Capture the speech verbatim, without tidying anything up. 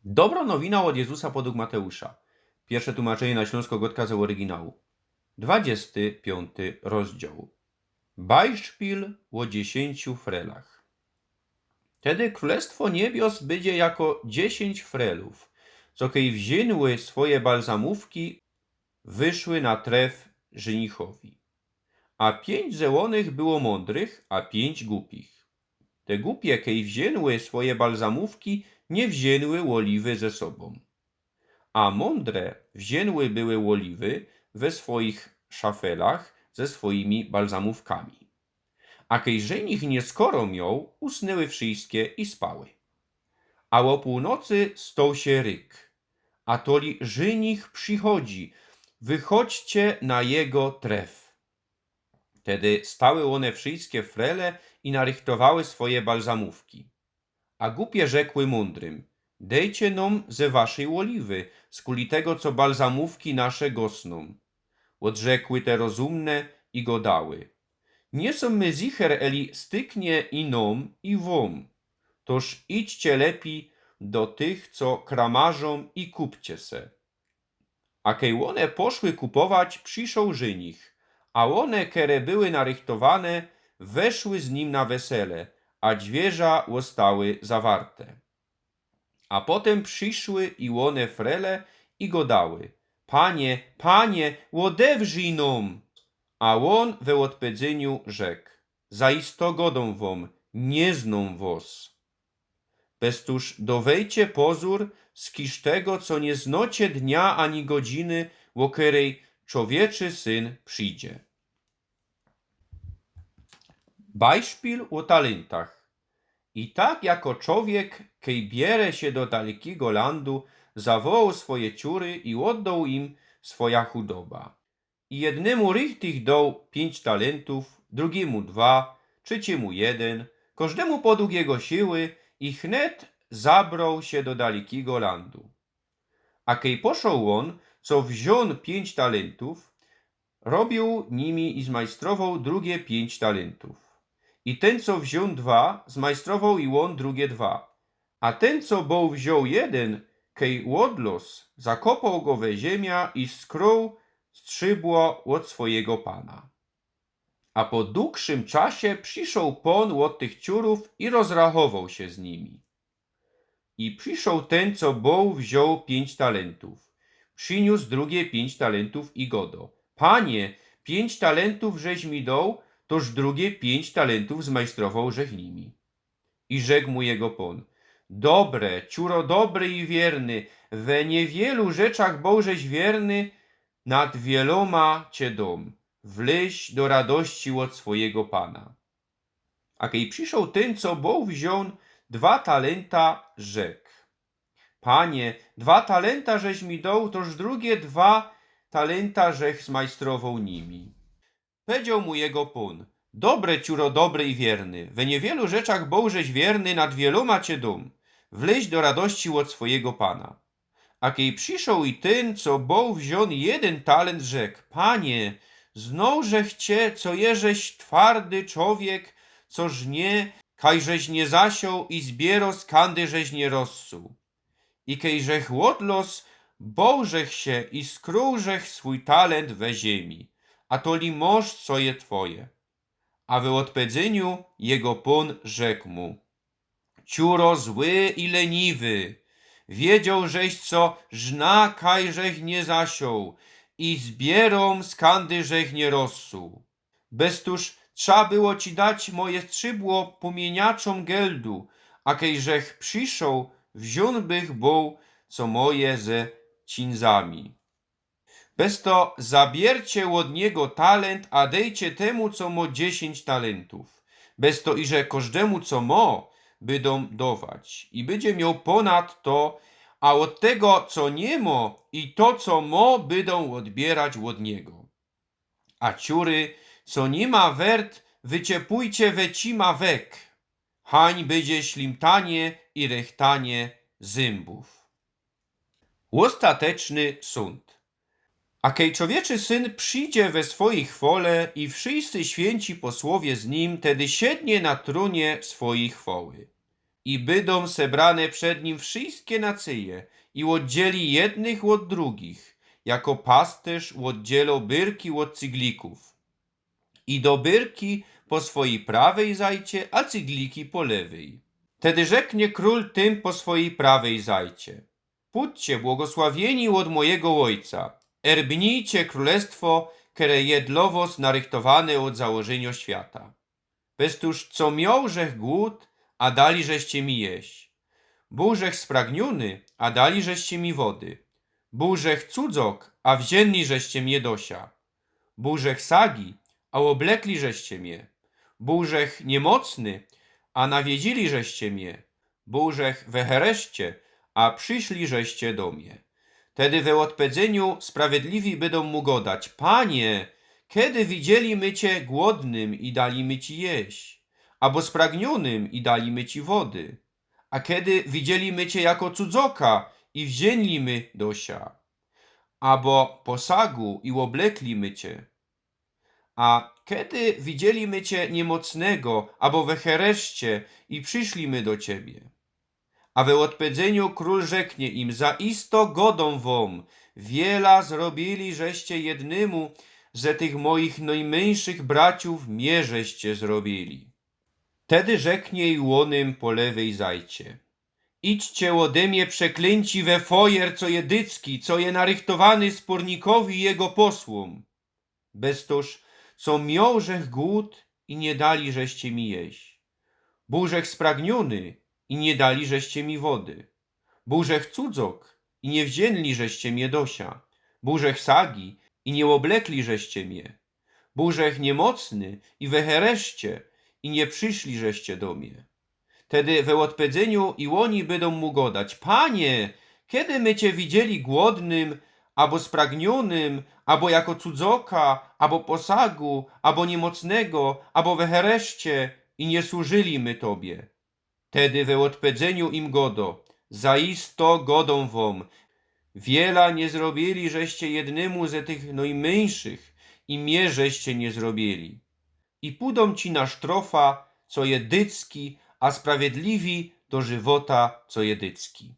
Dobrŏ nowina ôd Jezusa podug Mateusza. Piyrsze tumaczynie na ślōnskõ gŏdkã z ôryginału. Dwadziesty piōnty rozdział. Bajszpil ô dziesiyńciu frelach. Tedy krōlestwo niebios bydzie jako dziesiyńć frelōw, co kej wziynyły swoje balzamōwki, wyszły na tref żynichowi. A piyńć ze ônych było mōndrych, a piyńć gupich. Te gupie, kej wziynyły swoje balzamōwki, niy wziynyły ôliwy ze sobōm. A mōndre wziynyły były ôliwy we swoich szafelach ze swojimi balzamōwkami. A kej żynich niyskoro mioł, usnyły wszyjske i spały. A ô pōłnocy stoł sie ryk: „Atoli żynich przichodzi, wychodźcie na jego tref”. Tedy stały ône wszyjske frele i narychtowały swoje balzamōwki. A gupie rzekły mōndrym: „Dejcie nōm ze waszyj ôliwy, skuli tego, co balzamōwki nasze gosnōm”. Ôdrzekły te rozumne i gŏdały: „Niy sōm my zicher, eli styknie i nōm, i wōm. Tōż idźcie lepij do tych, co kramarzōm, i kupcie se”. A kej ône poszły kupować, prziszoł żynich, a ône, kere były narychtowane, weszły z nim na wesele, a dźwiyrze ôstały zawarte. A potym prziszły i ône frele i gŏdały: „Panie, panie, ôdewrzyj nōm!” A ôn we ôdpedzyniu rzek: „Zaisto gŏdōm wōm, niy znōm wŏs. Bez tōż dŏwejcie pozōr, skiż tego, co niy znŏcie dnia ani godziny, ô kerej Człowieczy Syn przidzie”. Bajszpil ô talyntach. I tak jako czowiek, kej biere sie do dalekigo landu, zawołoł swoje ciury i ôddoł im swoja chudoba. I jednymu richtig doł piyńć talyntōw, drugimu dwa, trzecimu jedyn, kożdymu podug jego siły, i wnet zabroł sie do dalekigo landu. A kej poszoł ôn, co wziōn piyńć talyntōw, robiōł nimi i zmajstrowoł drugie piyńć talyntōw. I tyn, co wziōn dwa, zmajstrowoł i ôn drugie dwa. A tyn, co bōł wziōn jedyn, kej ôdlŏz, zakopoł go we ziymia i skrōł strzibło ôd swojigo pana. A po dugszym czasie prziszoł pōn ôd tych ciurōw i rozrachowoł sie z nimi. I prziszoł tyn, co bōł wziōn piyńć talyntōw. Prziniōs drugie piyńć talyntōw i gŏdŏ: „Panie, piyńć talyntōw żeś mi doł, tōż drugie piyńć talyntōw zmajstrowoł żech nimi”. I rzek mu jego pōn: „Dobre, ciuro dobry i wierny, we niywielu rzeczach bōł żeś wierny, nad wielōma cie dōm. Wlyź do radości ôd swojigo pana”. A kej prziszoł tyn, co bōł wziōn dwa talynta, rzek: „Panie, dwa talynta żeś mi doł, tōż drugie dwa talynta żech zmajstrowoł nimi”. Pedzioł mu jego pōn: „Dobre, ciuro dobry i wierny, we niywielu rzeczach bōł żeś wierny, nad wielōma cie dōm. Wlyź do radości ôd swojigo pana”. A kej prziszoł i tyn, co bōł wziōn jedyn talynt, rzek: „Panie, znoł żech cie, co jeżeś twardy czowiek, co żnie, kaj żeś niy zasioł, i zbiyrŏ, skandy żeś niy rozsuł. I kej żech ôdlŏz, boł żech sie i skrōł żech swōj talynt we ziymi. Atoli mŏsz, co je twoje”. A we ôdpedzyniu jego pōn rzek mu: „Ciuro zły i leniwy, wiedzioł żeś, co żnã, kaj żech niy zasioł, i zbiyrōm, skandy żech niy rozsuł. Bez tōż trza było ci dać moje strzibło pōmiyniaczōm geldu, a kej żech prziszoł, wziōn bych bōł, co moje ze cinzami. Bez to zabiyrzcie ôd niego talynt, a dejcie tymu, co mŏ dziesiyńć talyntōw. Bez to iże kożdymu, co mŏ, bydōm dŏwać, i bydzie mioł pōnad to, a ôd tego, co niy mŏ, i to, co mŏ, bydōm ôdbiyrać ôd niego. A ciury, co niy ma wert, wyciepujcie wecima wek. Hań bydzie ślimtanie i rechtanie zymbōw”. Ôstateczny sōnd. A kej Czowieczy Syn przidzie we swojij chwole i wszyjscy świynci posłowie z Nim, tedy siednie na trōnie swojij chwoły. I bydōm zebrane przed nim wszyjske nacyje, i ôddzieli jednych ôd drugich, jako pasterz ôddzielo byrki ôd cyglikōw. I do byrki po swoji prawyj zajcie, a cygliki po lewyj. Tedy rzeknie krōl tym po swoji prawyj zajcie: Pōdźcie, błogosławiyni ôd mojigo Ôjca, erbnijcie krōlestwo, kere je dlo wos narychtowane ôd założynio świata. Bez tōż co mioł żech głōd, a dali żeście mi jeść. Bōł żech spragniōny, a dali żeście mi wody. Bōł żech cudzok, a wziyni żeście mie do sia. Bōł żech sagi, a ôblekli żeście mie. Bōł żech niymocny, a nawiedzili żeście mie. Bōł żech we hereszcie, a prziszli żeście do mie. Tedy we ôdpedzyniu sprawiedliwi bydōm mu godać: Panie, kedy widzieli my cie głodnym i dali my ci jeść, abo spragniōnym i dali my ci wody? A kedy widzieli my cie jako cudzoka i wziyni my do sia, abo po sagu i ôblekli my cie? A kedy widzieli my cie niymocnego abo we hereszcie i prziszli my do ciebie? A we ôdpedzyniu krōl rzeknie im: Zaisto godōm wōm, wiela zrobiyli żeście jednymu ze tych mojich nojmyńszych braciōw, mie żeście zrobiyli. Tedy rzeknie i ônym po lewyj zajcie: Idźcie ôdy mie, przeklynci, we fojer, co je dycki, co je narychtowany spōrnikowi i jego posłōm. Bez tōż co mioł żech głōd i niy dali żeście mi jeść. Bōł żech spragniōny i niy dali żeście mi wody. Bōł żech cudzok i niy wziyni żeście mie do sia. Bōł żech sagi i niy ôblekli żeście mie. Bōł żech niymocny i we hereszcie i niy prziszli żeście do mie. Tedy we ôdpedzyniu i ôni bydōm mu godać: Panie, kedy my cie widzieli głodnym, abo spragniōnym, abo jako cudzoka, abo po sagu, abo niymocnego, abo we hereszcie i niy służyli my tobie? Tedy we ôdpedzyniu im godo: Zaisto godōm wōm, wiela niy zrobiyli żeście jednymu ze tych nojmyńszych i mie żeście niy zrobiyli. I pōdōm ci na sztrofa, co je dycki, a sprawiedliwi do żywota, co je dycki.